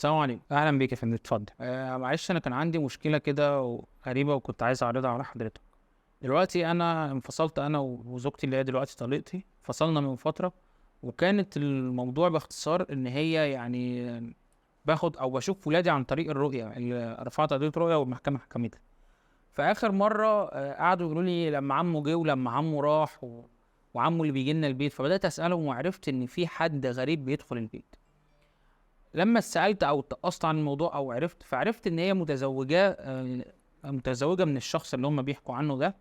السلام عليكم، اهلا بيك يا فندم، اتفضل. معلش انا كان عندي مشكلة كده غريبة وكنت عايز اعرضها على حضرتك. دلوقتي انا انفصلت انا وزوجتي اللي هي دلوقتي طليقتي، انفصلنا من فترة، وكانت الموضوع باختصار ان هي يعني باخد او بشوف ولادي عن طريق الرؤية، اللي رفعت قضية رؤية والمحكمة حكمتها. فاخر مرة قعدوا يقولوا لي لما عمه جه ولما عمه راح وعمه اللي بيجي لنا البيت، فبدات اسالهم وعرفت ان في حد غريب بيدخل البيت. لما سالت او اتقصت عن الموضوع او عرفت، فعرفت ان هي متزوجة من الشخص اللي هم بيحكوا عنه ده،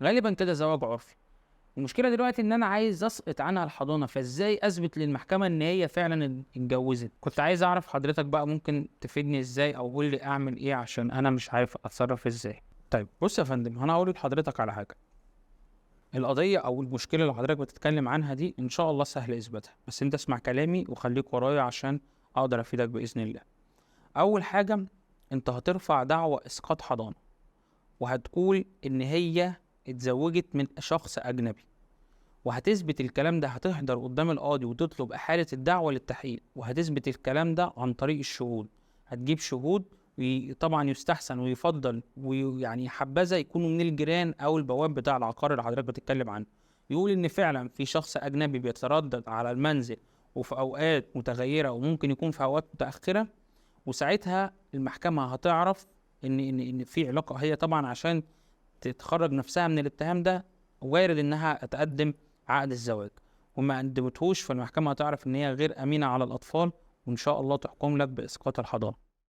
غالبا كده زواج عرفي. المشكلة دلوقتي ان انا عايز اسقط عنها الحضانة، فازاي اثبت للمحكمة ان هي فعلا اتجوزت؟ كنت عايز اعرف حضرتك بقى ممكن تفيدني ازاي او قول لي اعمل ايه عشان انا مش عارف اتصرف ازاي. طيب بص يا فندم، انا هقول لحضرتك على حاجة. القضية او المشكلة اللي حضرتك بتتكلم عنها دي ان شاء الله سهل اثباتها، بس انت اسمع كلامي وخليك ورايا عشان اقدر افيدك باذن الله. اول حاجة، انت هترفع دعوى اسقاط حضانة، وهتقول ان هي اتزوجت من شخص اجنبي، وهتثبت الكلام ده. هتحضر قدام القاضي وتطلب احالة الدعوة للتحقيق، وهتثبت الكلام ده عن طريق الشهود. هتجيب شهود، طبعا يستحسن ويفضل ويعني حبذا يكونوا من الجيران او البواب بتاع العقار اللي حضرتك بتتكلم عنه، يقول ان فعلا في شخص اجنبي بيتردد على المنزل وفي اوقات متغيرة وممكن يكون في اوقات متاخرة. وساعتها المحكمة هتعرف ان ان ان في علاقة. هي طبعا عشان تتخرج نفسها من الاتهام ده وارد انها تقدم عقد الزواج، وما قدمتهوش فالمحكمه هتعرف ان هي غير امينه على الاطفال، وان شاء الله تحكم لك باسقاط الحضانة.